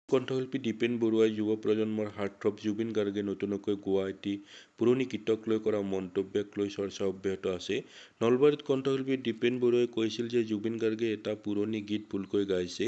কণ্ঠশিল্পী দ্বীপেন বৰুৱাই যুৱ প্ৰজন্মৰ হাৰ্টথ্ৰব জুবিন গাৰ্গে নতুনকৈ গোৱা এটি পুৰণি গীতক লৈ কৰা মন্তব্যক লৈ চৰ্চা অব্যাহত আছে। নলবাৰীত কণ্ঠশিল্পী দ্বীপেন বৰুৱাই কৈছিল যে জুবিন গাৰ্গে এটা পুৰণি গীত ভুলকৈ গাইছে।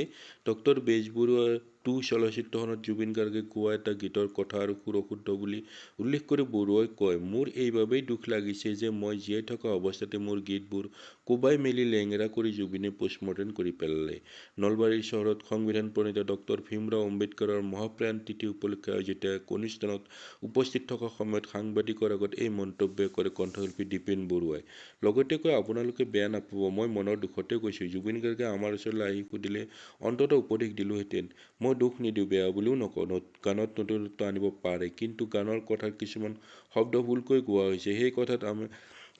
ডক্টৰ বেজবৰুৱা 2 চলচ্চিত্ৰখনত জুবিন গাৰ্গে গোৱা এটা গীতৰ কথা আৰু সুৰ অশুদ্ধ বুলি উল্লেখ কৰি বৰুৱাই কয়, মোৰ এইবাবেই দুখ লাগিছে যে মই জীয়াই থকা অৱস্থাতে মোৰ গীতবোৰ কোবাই মেলি লেঙেৰা কৰি জুবিনে পোষ্টমৰ্টেম কৰি পেলালে। নলবাৰী চহৰত সংবিধান প্ৰণেতা ডক্টৰ ভীমৰাও আম্বেদকাৰৰ মহাপ্ৰয়াণ তিথি উপলক্ষে আয়োজিত এক অনুষ্ঠানত উপস্থিত থকা সময়ত সাংবাদিকৰ আগত এই মন্তব্য কৰে কণ্ঠশিল্পী দ্বীপেন বৰুৱাই। লগতে কয়, আপোনালোকে বেয়া নাপাব, মই মনৰ দুখতে কৈছো। জুবিন গাৰ্গে আমাৰ ওচৰলৈ আহি সুধিলে অন্ততঃ উপদেশ দিলোহেঁতেন। মই দোষ নিদিওঁ, বেয়া বুলিও নকওঁ। গানত নতুনত্ব আনিব পাৰে, কিন্তু গানৰ কথাৰ কিছুমান শব্দ ভুলকৈ গোৱা হৈছে। সেই কথাত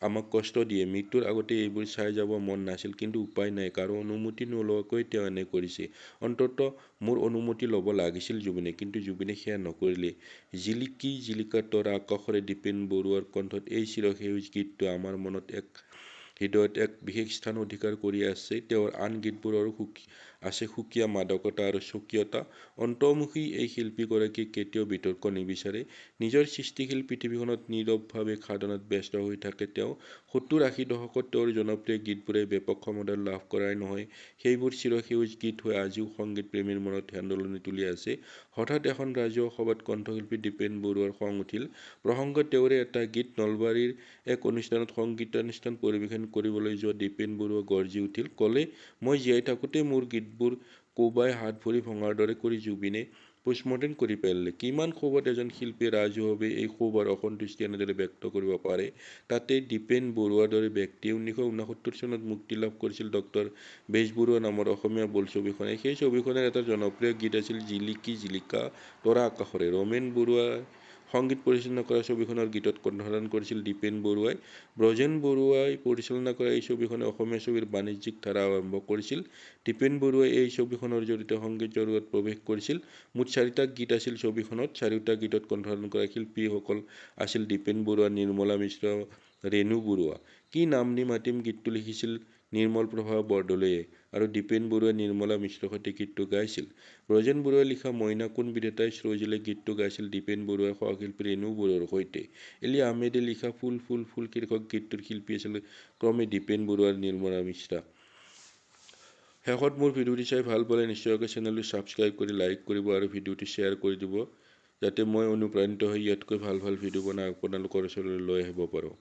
আমাক কষ্ট দিয়ে। মৃত্যুৰ আগতে এইবোৰ চাই যাব মন নাছিল, কিন্তু উপায় নাই। কাৰো অনুমতি নোলোৱাকৈ তেওঁ এনে কৰিছে। অন্ততঃ মোৰ অনুমতি ল'ব লাগিছিল জুবিনে। কিন্তু জুবিনে সেয়া নকৰিলে। জিলিকি জিলিকা তৰা আকাশৰে দ্বীপেন বৰুৱাৰ কণ্ঠত এই চিৰসেউজ গীতটোৱে আমাৰ মনত এক হৃদয়ত এক বিশেষ স্থান অধিকাৰ কৰি আছে। তেওঁৰ আন গীতবোৰৰো আছে সুকীয়া মাদকতা আৰু স্বকীয়তা। অন্তৰ্মুখী এই শিল্পীগৰাকীয়ে কেতিয়াও বিতৰ্ক নিবিচাৰে। নিজৰ সৃষ্টিশীল পৃথিৱীখনত নীৰৱভাৱে সাধনাত ব্যস্ত হৈ থাকে তেওঁ। 70-80 দশকত তেওঁৰ জনপ্ৰিয় গীতবোৰে ব্যাপক সমাদৰ লাভ কৰাই নহয়, সেইবোৰ চিৰসেউজ গীত হৈ আজিও সংগীত প্ৰেমীৰ মনত হেন্দোলনি তুলি আছে। হঠাৎ এখন ৰাজহুৱা সভাত কণ্ঠশিল্পী দ্বীপেন বৰুৱাৰ খং উঠিল। প্ৰসংগ তেওঁৰে এটা গীত। নলবাৰীৰ এক অনুষ্ঠানত সংগীতানুষ্ঠান পৰিৱেশন কৰিবলৈ যোৱা দ্বীপেন বৰুৱা গৰ্জি উঠিল। ক'লে, মই জীয়াই থাকোঁতেই মোৰ গীতবোৰ কোবাই হাত-ভৰি ভঙাৰ দৰে কৰি জুবিনে পোষ্টমৰ্টেম কৰি পেলালে। কিমান ক্ষোভত এজন শিল্পীয়ে ৰাজহুৱাভাৱে এই ক্ষোভ আৰু অসন্তুষ্টি এনেদৰে ব্যক্ত কৰিব পাৰে, তাতে দ্বীপেন বৰুৱাৰ দৰে ব্যক্তিয়ে। 1969 চনত মুক্তি লাভ কৰিছিল ডক্টৰ বেজবৰুৱা নামৰ অসমীয়া বোলছবিখনে। সেই ছবিখনৰ এটা জনপ্ৰিয় গীত আছিল জিলিকি জিলিকা তৰা আকাশৰে। ৰমেন বৰুৱাই সংগীত পৰিচালনা কৰা ছবিখনৰ গীতত কণ্ঠদান কৰিছিল দ্বীপেন বৰুৱাই। ব্ৰজেন বৰুৱাই পৰিচালনা কৰা এই ছবিখনে অসমীয়া ছবিৰ বাণিজ্যিক ধাৰা আৰম্ভ কৰিছিল। দ্বীপেন বৰুৱাই এই ছবিখনৰ জৰিয়তে সংগীত জগতত প্ৰৱেশ কৰিছিল। মুঠ চাৰিটা গীত আছিল ছবিখনত। চাৰিওটা গীতত কণ্ঠদান কৰা শিল্পীসকল আছিল দ্বীপেন বৰুৱা, নিৰ্মলা মিশ্ৰ, ৰেণু বৰুৱা। কি নাম দি মাতিম গীতটো লিখিছিল নিৰ্মলপ্ৰভা বৰদলৈয়ে আৰু দ্বীপেন বৰুৱাই নিৰ্মলা মিশ্ৰৰ সৈতে গীতটো গাইছিল। ব্ৰজেন বৰুৱাই লিখা মইনা কোন বিধাতাই স্ৰজিলে গীতটো গাইছিল দ্বীপেন বৰুৱাই সহশিল্পী ৰেণু বৰুৱাৰ সৈতে। এলি আহমেদে লিখা ফুল ফুল ফুল শীৰ্ষক গীতটোৰ শিল্পী আছিল ক্ৰমে দ্বীপেন বৰুৱা আৰু নিৰ্মলা মিশ্ৰা। শেষত মোৰ ভিডিঅ'টি চাই ভাল পালে নিশ্চয়কৈ চেনেলটো ছাবস্ক্ৰাইব কৰি লাইক কৰিব আৰু ভিডিঅ'টো শ্বেয়াৰ কৰি দিব, যাতে মই অনুপ্ৰাণিত হৈ ইয়াতকৈ ভাল ভাল ভিডিঅ' বনাই আপোনালোকৰ ওচৰলৈ লৈ আহিব পাৰোঁ।